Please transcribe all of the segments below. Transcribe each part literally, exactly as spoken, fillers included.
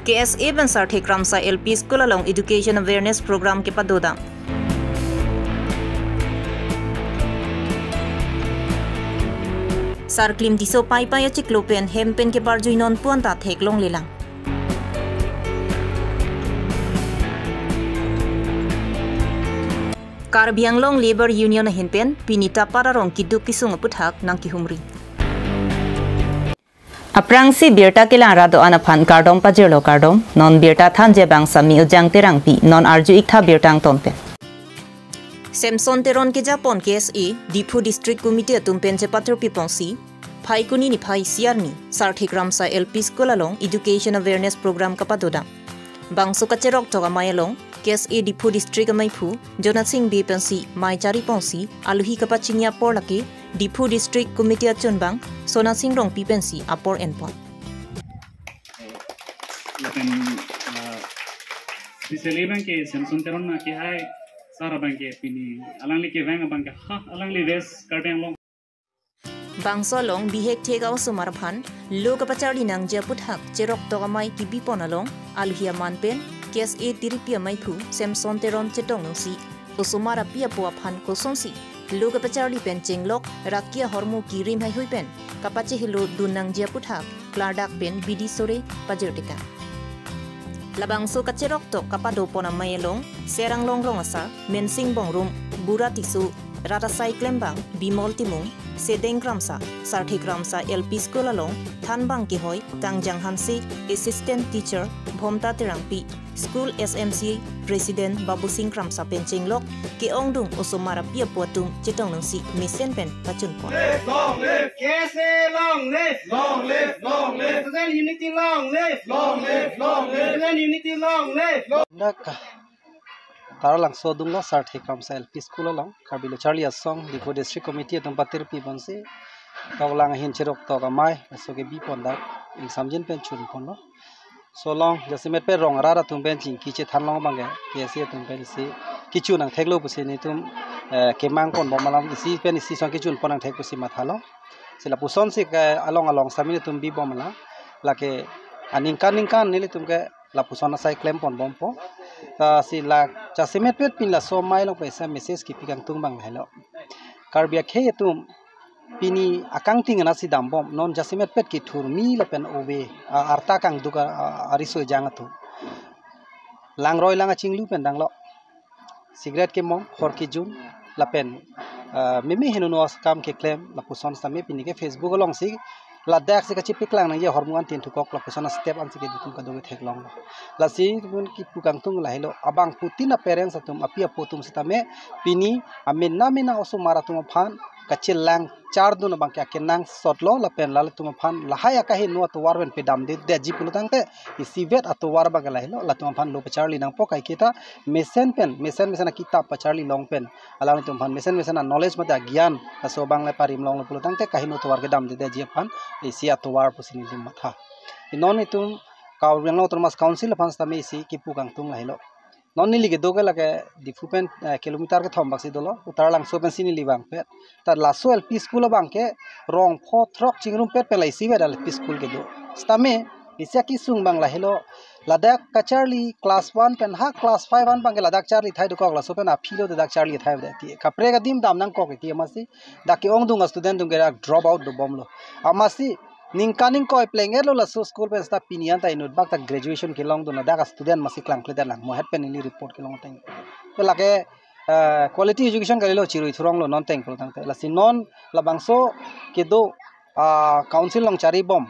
K S A pen Sarthe Kramsa L P School along Education Awareness Program kepadodam. Sarklim Tisso Paipai achiklo pen hem pen keparjui non puan ta theklonglelang. Karbi Anglong Labour Union ahin pen pini Tapat arong keduk kesung aputhak nangkehumri. Aphrangsi birta kelang rat do-an aphan kardom pajirlo, kardom. Non birta thanji abang Sami Ujang Terangpi, non arju-iktha birta angton pen. Samson Teron kejapon K S A Diphu District Committee atum pen chepathurpi ponsi, Phaikuni niphai isi arni Sarthe Kramsa L P School along Education Awareness Program kapadodam. Bangso kacheroktok amei along K S A Diphu District ameiphu Jonasing Bey pensi mei chari ponsi aluhi kapachini apor lake Diphu District Committee achunbang Sonasing Rongpi pensi apor enpon. Lapen, ah, specially abang ke Samson Teron akehai sar abang ke pini alangli kevang abang ke ha alangli West Karbi Anglong. Bangso along bihek thek a-osomar aphan lo kapacharli nangji aputhak cheroktok amei kebipon along aluhi aman pen K S A tiripi ameiphu Samson Teron chetongdunsi osomar api apo aphan kosonsi lo kapacharli pen chenglok rat ke ahormu kirim heihui pen kapachehelo dun nangji aputhak klardak pen bidi sore pajirtekang. Labangso kacheroktok kapadopon amei along Serang Longrong asar, Mensing Bongrung, Bura Tisso, rat asai klembang Bimol Timung, Sedeng Kramsa, Sarthe Kramsa L P School along thanbang kehoi Kangjang Hanse, Assistant Teacher Bhomta Terangpi, School S M C President Babusing Kramsa pen chenglok ke-ongdung osomar api apo atum chetongdunsi mesen pen pachunpon. Long live! K S A long live! Long live! Long live! Student unity long live! Long live! Long live! Student unity long live! Dak Taralangso adunglo Sarthe Kramsa L P School along Karbi Lo Charli Asong Diphu District Committee atum pathurpi ponsi kevang ahin cheroktok amei laso kebipon dak ingsamjin pen chunponlo. So along jasemet pen rong arat atum pen chingki chethan long abang ke K S A atum pensi kecho nangtheklo pusi nelitum, eh, kemangponbom alam isi pen isi song kechunpon nangthek pusi mathalo. Si lapusonsi ke along along sami nelitum bibom alam. Lake aningkan ningkan nelitum ke lapuson asai klemponbompo. Ta si la jasemet pen pini laso amei along pen isi message kepi kangtung abang lahelo. Karbi akhei atum pini akangting anatsi dambom, non jasemet pen kethurmi lapen ove, a, arta kangduk a, a, ariso ejang atum. Langroi lang achinglu pen danglo. Cigarette kemong, hor kejun, lapen, a, meme heno no kam keklem, lapuson sitame pini ke Facebook alongsi, ladaksi kachepaklang nangji ahormu an tin thukok, lapuson astep ansi kedo atum kadokave theklonglo. Lasi pun kipu kangtung lahelo, abangphutin a-parents atum, api apo atum sitame, pini, amena mena osomar atum aphan, kachelang chardun abang ke akenangsotlo lapen lalitum aphan lahai akaheno atovar pen pedamdedetji pulo tangte isivet atovar abang ke lahelo, latum aphan lo pacharli nangpo, kaike ta mesen pen mesen mesen akitap pacharli long pen alanglitum aphan mesen mesen a-knowledge mate agyan laso abang le parim longlo pulo tangte kaheno atovar kedamdedetji aphan isi atovar pusi nelitum matha. Non itum Karbi Anglong Autonomous Council aphan sitame isi kipu kangtung lahelo. Non neli kedo ke lake Diphu pen, eh, kilometer kethom baksi dolo, Taralangso pensi neli vangpet. Ta laso L P school abang ke rong pho throk chingrumpet pen la isivet L P school kedo. Sitame isi akesung abang lahelo, ladak kacharli class one pen ha class five an abang ke ladak charli thai dokok, laso pen aphilo ladak charli thai dati. Kaprek adim dam nangkok iti amatsi dak ke-ongdung a-student atum ke dak drop out dobomlo. Amatsi ningkan ingkoi plenglo laso school pen sita pini an ta inut bak ta graduation kelongdun, ladak a-student amatsi klangkledetlang, mo het pen neli report kelong ateng. Te lake, eh, quality education kalilo, chirui thuronglo non ateng pulo tangte. Lasi non labangso kedo, ah, council along charibom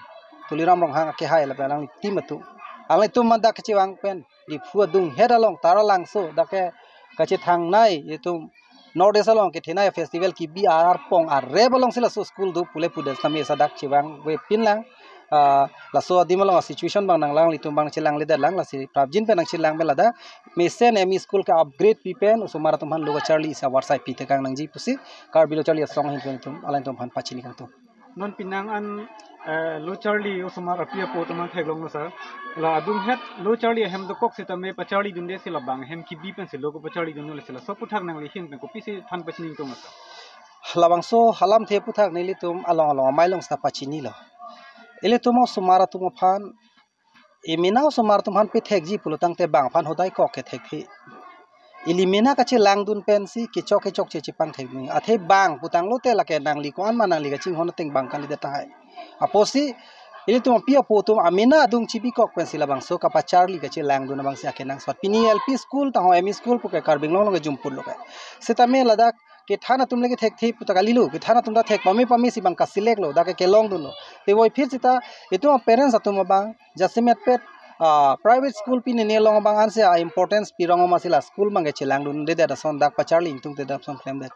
Tuliram Ronghang akehai lapen alangli team atum, alanglitum man dak kachevang pen Diphu adung het along Taralangso dak ke kachethangnei itum North East along kethenei festival kebi arpong arep alongsi laso school do pule pudet sitame isi dak chevangvepinlang. Ah, laso adim along a-situation abang nanglanglitum abang chelangledetlang, lasi prapjin pen nangchelang pen ladak mesen M E school ke-upgrade pi pen osomar atum aphan lo kacharli isi avarsai pitekang nangji pusi Karbi Lo Charli Asong ahin pen itum alangtum aphan pachini kangtung. Non penang an, eh, lo charli osomar api apo atum aphan theklonglo sir. La adung het lo charli ahem dokok sitame pacharlidunde si labang ahem kebi pensi lo ko pacharlidunlo, lasi laso aputhak nangli ahin pen kopisi than pachini tonglo sir? Labangso alamthe aputhak nelitum along along amei along sita pachinilo. Ilitum osomar atum aphan emena osomar atum aphan pethekji pulo tangte bang aphan hodai kok ke thekthe. Ili mena kachelangdun pensi kechok kechokche chepangthek ni. Athe bang putanglote lake nangli ko-an ma nangli kachinghon ateng bang kalidet tahai. Apotsi ilitum api apo atum amena adung chibikok pensi labangso kapacharli kachelangdun abangsi akenangsot. Pini L P school tangho M E school puke Karbi Anglong along ke jumput lo ke. Setame ladak kethan atum lagi thekthe puta kalilo. Kethan atum ta thek pame pamesi bang kaselect lo, dak ke kelongdunlo. Te voiphit seta itum parents atum abang jasemetpet, ah, private school pinene along abang ansi a-importance pirong amatsi la school abang kechelangdundedet ason dak pacharli ingtungtedet ason klemdet.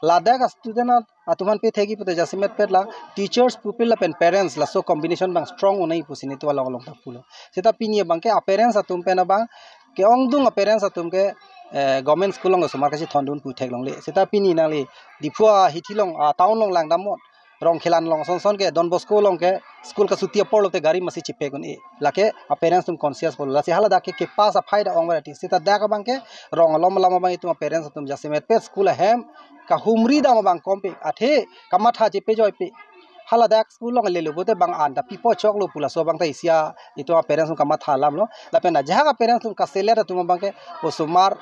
Ladak a-student a- atum aphan pethekji pute jasemetpet la teachers, pupil lapen parents laso combination abang strong un-e pusi netum along along ta pulo. Seta pini abang ke a-parents atum pen abang ke-ongdung a-parents atum ke, eh, government school along osomar kachethondun pu theklongle. Seta pini nangli Diphu ahithi along, ah, town along langdamnon. Rongkhelan along ason ason ke Don Bosco along ke school kasuti apor lote gari masi chepek un-e. Lake a-parents atum conscious pulo. Lasi haladak ke kepass aphai ta ong berati. Seta dak abang ke rong alom alom abang itum a-parents atum jasemetpet school ahem kahumri dam abang kompe. Athe kamatha chepejoipe. Haladak school along lelo pute bang an ta pipo choklo pu laso abang ta isi a itum a-parents atum kamatha alamlo. Lapen ajahak a-parents atum kaselect atum abang ke osomar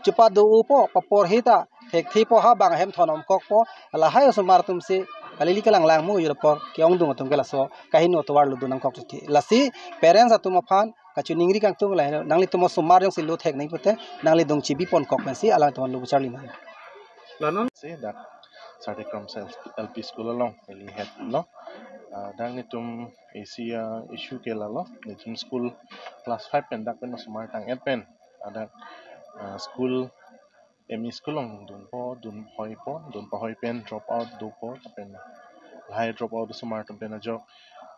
chepado-opo, paporhe ta thekthe po ha bang ahem thon omkokpo, lahai osomar atumsi kalili kalanglang mo yur apor ke-ongdung atum ke laso kaheno tovar ludun nangkok titi. Lasi parents atum aphan kachiningri kangtung la nanglitum osomar jongsi lo thek nangji pute nangli adung chibiponkok pensi alangtum lo charli nang. Lanon si dak Sartekram L P school along neli head lo. Ah, dak netum isi a-issue ke lalo, netum school class five pen dak pen osomar tang-et pen, ah, dak, ah, school M E school along dunpo, dun hoipo, dun pahoi pen drop out dopo, pen lahai drop out osomar atum pen ajok,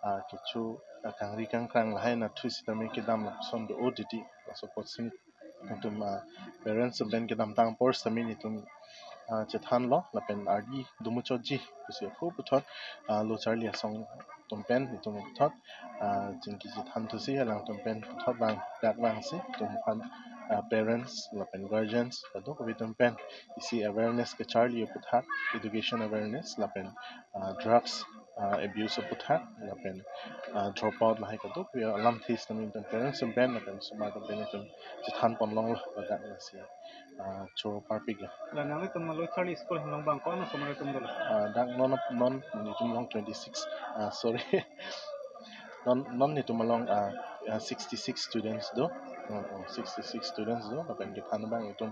ah, kecho, ah, kangri kangkrang lahai nathu sitame kedam lapuson do-o titi, laso apotsi netum, ah, parents atum pen kedamtang apor sitame netum, ah, chethanlo, lapen ardi domuchotji pusi ako puthot, ah, lo charli asong atum pen netum puthot, ah, chingki chethanthusi alangtum pen puthot bang dak bangsi netum aphan, ah, parents lapen guardians kadokave atum pen isi awareness kacharli aputhak, education awareness lapen, ah, drugs, ah, abuse aputhak lapen, ah, drop out lahai kadokave alamthe sitame netum parents atum pen lapen osomar atum pen netum chethanponlonglo ladak lasi, ah, cho parpiklo. La nanglitum lo charli school along bang ko-an osomar atum dolo? Ah, dak non non netum along twenty-six, ah, sorry. Non non netum along, ah, ah, sixty-six students do. Oh, oh, sixty-six students do. Lapen kethan abang itum,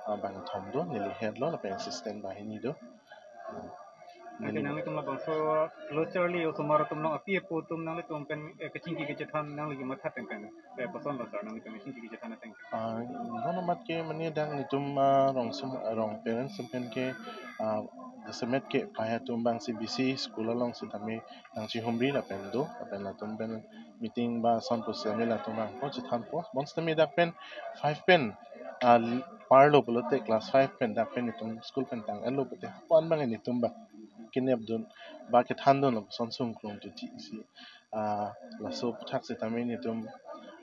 ah, bangkethom do, neli head lo lapen assistant banghini do. Ah, Ake neli nanglitum labangso lo charli osomar atum along api apo atum nanglitum pen, eh, kachingki kachethan nangli kematha ateng pen, eh, koson lo sir, nanglitum kachingki kachethan ateng? Ah, non amat ke mane dak netum, ah, rong sum, ah, rong parents atum pen ke, ah, jasemet ke pahai atum bang C B C school along sitame nangchihumri lapen do, lapen latum pen meeting ba ason pusitame latum bang ko chethanpo. Bonsitame dak pen five pen, ah, parlo pulote class five pen dak pen netum school pen tang-etlo pute ko-an bang netum bang kenepdun ba kethandun lapuson sungklong titi si, ah, laso aputhak sitame netum,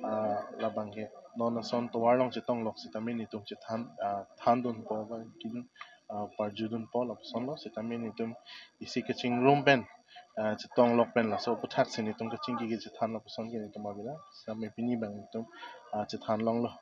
ah, labang ke non ason tovar along chetonglok sitame netum chethan, ah, thandunpo ba kin, ah, parjudunpo lapusonlo sitame netum isi kachingrum pen, ah, chetonglok pen laso aputhak si netum kachingki kachethan lapuson ke netum abila sitame pini bang netum, ah, chethanlonglo.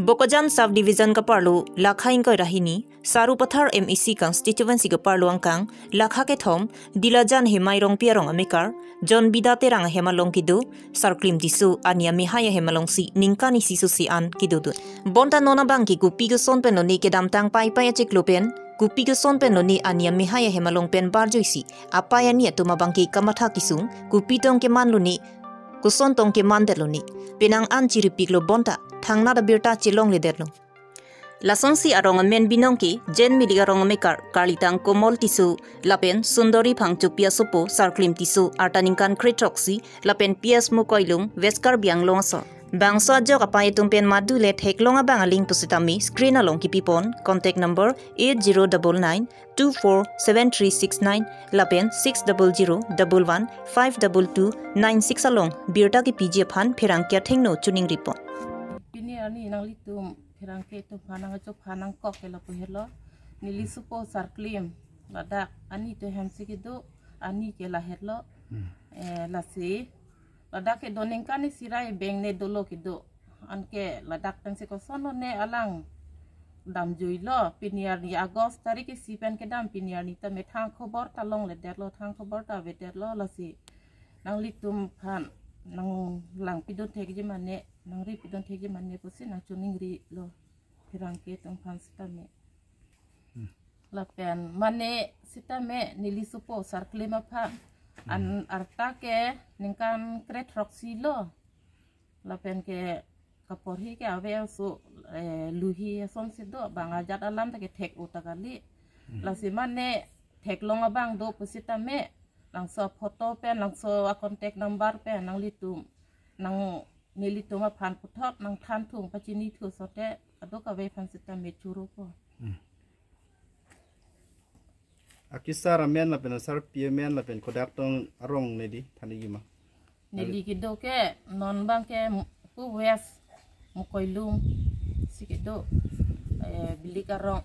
Bokajan Sub Division kaparlo lakha ingkoi ra hini, Sarupathar M A C constituency kaparlo angkang lakha kethom, Dilajan Hemai Rongpi arong amekar, John Bida Terang ahem along kedo, Sarklim Tisso, ani amehai ahem alongsi ningkan isi susi an kedodun. Bonta non abang ke kopi koson pen lone kedamtang Paipai achiklo pen, kopi koson pen lone ani amehai ahem along pen barjuisi apai ani atum abang ke kamatha kesung, kopi tong keman lone, koson tong kemandet lone, penang an chiripiklo bonta thangnat abirta chelongledetlo. Lasonsi arong amen binong ke Jen Milik arong amekar, karlitang Komol Tisso, lapen Sundori Phangchopi asopo Sarklim Tisso, arta ningkan kre-throksi, lapen P S Mukoilung, West Karbi Anglong ason. Bangso ajok apai atum pen madu le theklong abang aling pusitame screen along kipipon, contact number eight zero double nine two four seven three six nine lapen six double zero double one five double two nine six along birta kipiji aphan pherangke athengno chiningripon. Pini ani nanglitum pherangke atum aphan nangchophan nangkok ke lapu helo. Neli sopo Sarklim ladak ani atum hemsi kedo, ani ke lahetlo. Eh, lasi ladak kedo ningkan isi ra ebeng ne dolo kedo. Anke ladak pensi kosonlo ne alang damjuilo, pini arni August tarik isi pen kedam, pini arni ta methang khobor ta longledetlo, thang khobor ta avedetlo. Lasi nanglitum aphan nanglang pidun thekji mane, nangri pidun thekji mane pusi nangchiningrilo pherangke atum aphan sitame. Lapen mane sitame neli sopo Sarklim aphan an arta ke ningkan krethrok silo. Lapen ke kaporhi ke ave aso, eh, luhi asonsi do, bang ajat alam ta kethek o ta kali. Lasi mane theklong abang do pusitame, langso photo pen, langso a contact number pen nanglitum, nang nelitum aphan puthot nangthan thung pachini thu sote, adok ave aphan sitame churu po. Akisar amen lapen asarpi amen lapen kodak tong arong neli thaniji ma? Neli kedo ke non abang ke pu West Mukoilung si kedo, eh, Bilik arong.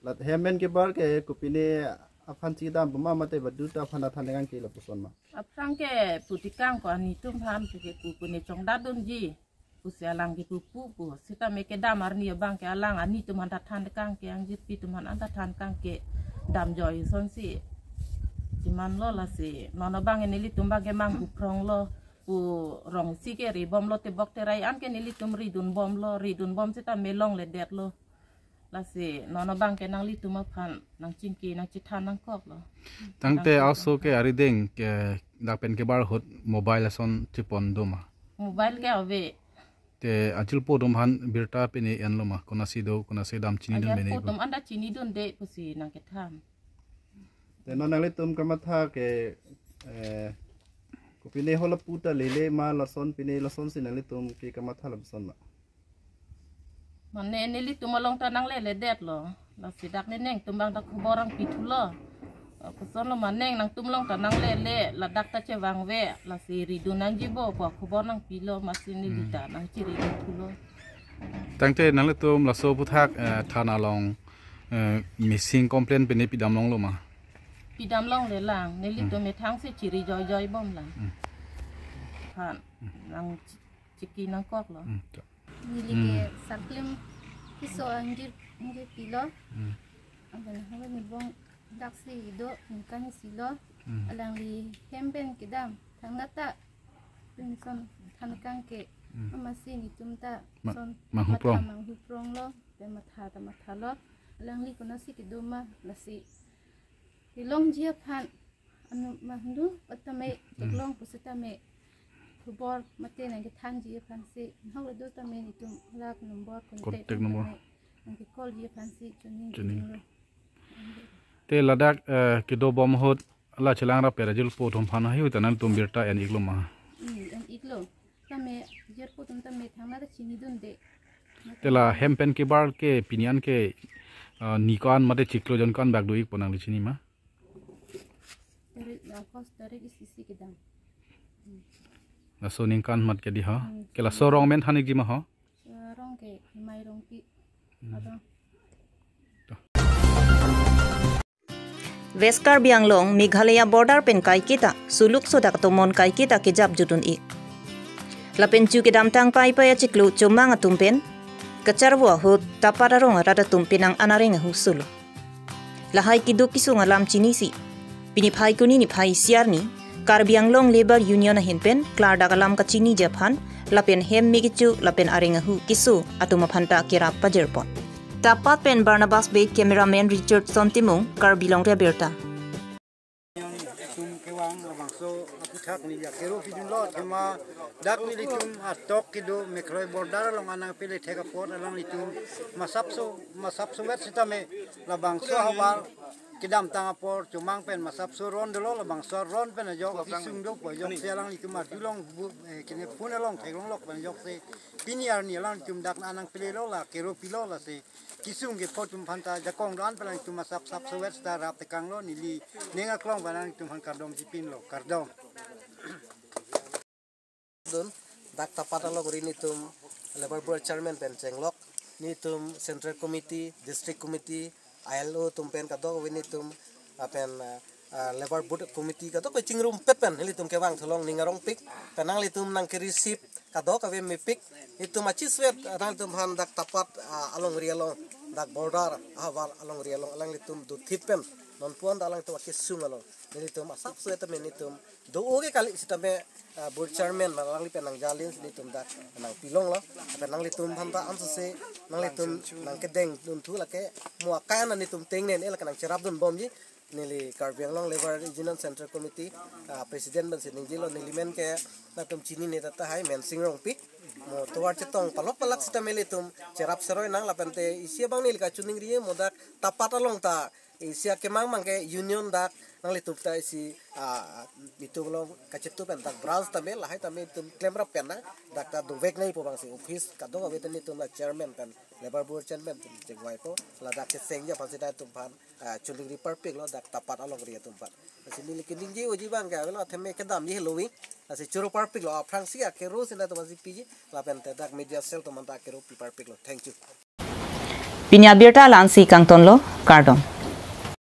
Lat hem pen kebar ke kopine aphan chedam puma mate badu ta aphan athan kang ke lapuson ma? Aphrang ke putikang ko anitum aphan ke ku kune chongdadunji. Pusi alang ke pupu pu. Sitame kedam arni abang ke alang anitum aphan ta than kang ke, angjirpi atum aphan ta than kang ke damjoi asonsi chiman lo. Lasi non abang nelitum abang ke manghu phronglo. Pu rong isi ke ri bomlo, tebok terai an ke nelitum ridun bomlo, ridun bom sitame longledetlo. Lasi non abang ke nanglitum aphan nangchingki nangchethan nangkoklo. Tangte aso ke arideng ke dak pen kebar ahut mobile ason chepon do ma? Mobile ke ave. Te ajirpo atum aphan birta pine enlo ma? Konasi do, konasi dam chinidun mene? Ajirpo atum anda chinidunde pusi nangkethan. Te non nanglitum kamatha ke, eh, kopine halapu ta lele ma, lason pine lasonsi nanglitum ke kamatha lapuson ma? Mane nelitum along ta nangleledetlo. Lasi dak ne nangtum abang ta khobor nangpithulo. Kosonlo mane nangtum along ta nanglele, ladak ta chevangve, lasi ridun nangjibo pu khobor nangpilo, masi neli ta nangchiridun thulo. Tangte nanglitum laso aphuthak, eh, thana along, eh, missing complaint pine pidam longlo ma? Pidam longle lang, nelitum methang si chiri joijoi bom lang. Aphan nang chi-, chingki nangkoklo. Hmm, to. Neli ke Sarklim keso angjir, angjirpi lo. Abang haba ni bong daksi do ningkan isi lo. Alangli hem pen kedam thangnat ta pinson than kang ke. Masi netum ta ma-, son manghu phrong. Matha manghu phronglo, te matha ta mathalo. Alangli konasi kedo ma, lasi kelongji aphan anu mahndu patame theklong pusitame khobor mate nangkethanji aphansi, nahok le do tame netum rak number, contact number tame nangkekolji aphansi chini. Chini. Te ladak, eh, kedo bom ahut la chelang ra per ajirpo atum aphan ahi ta nangtum birta en-iklo ma? Hmm, en-iklo. Tame ajirpo atum tame thangnat ta chinidunde. Te la hem pen kebar ke pini an ke, eh, ni ko-an mate chiklo jon ko-an bak do-ikpo nangli chini ma? Tarik, August tarik isi si kedam. Laso ningkan mat ke di ho? Hmm. Ke laso arong amen than-ikji ma ho? Eh, arong ke Hemai Rongpi. Hmm. Arong. West Karbi Anglong, Meghalaya border pen kaiketa, suluk sodak atomon kaiketa kejap jutun-ik. Lapen chu kedamtang Paipai achiklo Chomang atum pen kacharvo ahut Tapat arong arat atum penang an areng ahu solo. Lahai keduk kesung alam chinisi, pini Phaikuni niphai isi arni Karbi Anglong Labour Union ahin pen klardak alam kachiniji aphan lapen hem me kecho lapen areng ahu keso atum aphan ta kerap pajirpon. Tapat pen Barnabas Bey, cameraman Richardson Timung, Karbi Longri Abirta. Tum kevang labangso aphuthak neli akero pidunlo, athema dak nelitum atok kedo Meghalaya border along anang pele thek apot alanglitum masapso, masapso vet sitame labangso havar kedamtang apor Chomang pen masapso ron dolo, labangso ron pen ajok kesung dopo, ajoksi alanglitum adulong bu-, eh, kene phone along theklonglok pen ajoksi pini arni alanglitum dak anang pelelo, la kero pilo, lasi kesung kepho atum aphan ta jakong do-an pen alanglitum masapsapso vet sita rap tekanglo, neli ning aklong pen alanglitum aphan kardom chipinlo, kardom. Dun, dak Tapat alongri netum Labour Board Chairman pen chenglok, netum Central Committee, District Committee, I L O atum pen kadokave netum, lapen, eh, ah, Labour Booth Committee kadokave chingrumpet pen nelitum kevang thulong ning arongpik, pen nanglitum nangke-receive kadokave mepik, itum achis vet, ah, nanglitum aphan dak Tapat, ah, alongri along, dak border ahavar alongri along alanglitum dothip pen nonpu-an dak alangtum akesung along nelitum asapso tame nelitum do-o ke kali sitame, ah, board chairman ma alangli pen nangjalin nelitum dak nangpilonglo. Pen nanglitum aphan ta ansose nanglitum nangkedeng dunthu lake mo akai an nelitum tengne ne lake nangcherapdunbomji. Neli Karbi Anglong Labour Union Central Committee, ah, President pensi ningjelo, neli men ke nangtum chinine tahai, Mensing Rongpi. Mo tovar chetong palok palak sitame nelitum cherap seroi nang, lapente isi abang neli kachiningri mo dak Tapat along ta isi akemang mang ke union dak nanglitum ta isi, ah, itum along kachetu pen dak branch tame lahai tame itum klemrap pen nang, dak ta dovek nangpo bangsi office kadokave ta nelitum la chairman pen, Labour Board chairman pen chingvaipo, ladak kesengji aphansi dak itum aphan, ah, chiningri parpiklo dak Tapat alongri atum aphan. Lasi neli keningje-oji abang ke avelo, atheme kedamji heloving. Lasi choro parpiklo, aphrangsi akero si nangtum aphansi piji, lapente dak media cell atum aphan ta akero pi parpiklo. Thank you. Pini abirta la-ansi kangtonlo, kardom.